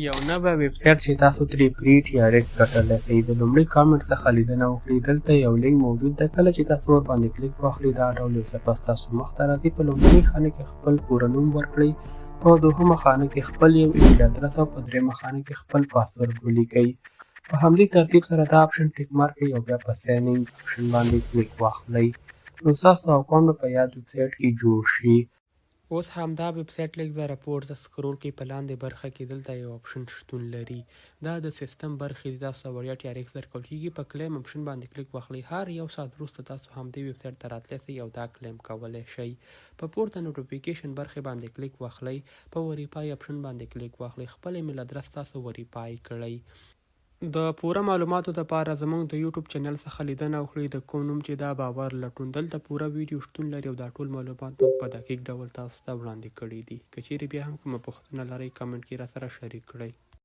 یو نوی ویب سایټ چې تاسو ترې پري ټي ار ایکس ګټلی شئ. د لومړي کامنټ څخه لیدنه وکړئ، دلته یو لینک موجود ده. کله چې تاسو ورباندې کلیک واخلئ، دا ډول یو صفحه ستاسو مخ ته راځي. په لومړنۍ خانه کې خپل پوره نوم ورکړئ، په دوهمه خانه کې خپل یو ایمیل ادرس او په دریمه خانه کې خپل پاسورډ ولیکئ. په همدې ترتیب سره دا اپشن ټیک مارک کړئ او بیا په ساین ان اپشن باندې کلیک واخلئ، نو ستاسو اکاونټ به په یاد ویب سایټ کې جوړ شي. اوس همدا ویب سایټ لږ ذره پورته سکرول کړئ، په لاندې برخه کې دلته یو اپشن شتون لري. دا د سیستم برخې دي، تاسو ته وړیا ټي ار ایکس درکول کیږي. په کلیم اپشن باندې کلیک واخلئ. هر یو ساعت وروسته تاسو همدې ویب سایټ ته راتلی شئ او دا کلیم کولی شئ. په پورته نوټیفیکیشن برخې باندې کلیک واخلئ، په وریفای اپشن باندې کلیک واخلئ، خپل ایمیل ادرس تاسو وریفای کړئ. د پوره معلوماتو دپاره زمونږ د یوټیوب چینل څخه لیدنه وکړئ، د کوم نوم چې دا باور لټون. دلته پوره ویډیو شتون لري او دا ټول معلومات موږ په دقیق ډول تاسو ته وړاندې کړي دي. که چیرې بیا هم کومه پوښتنه لرئ، کمنټ کې راسره شریک کړئ.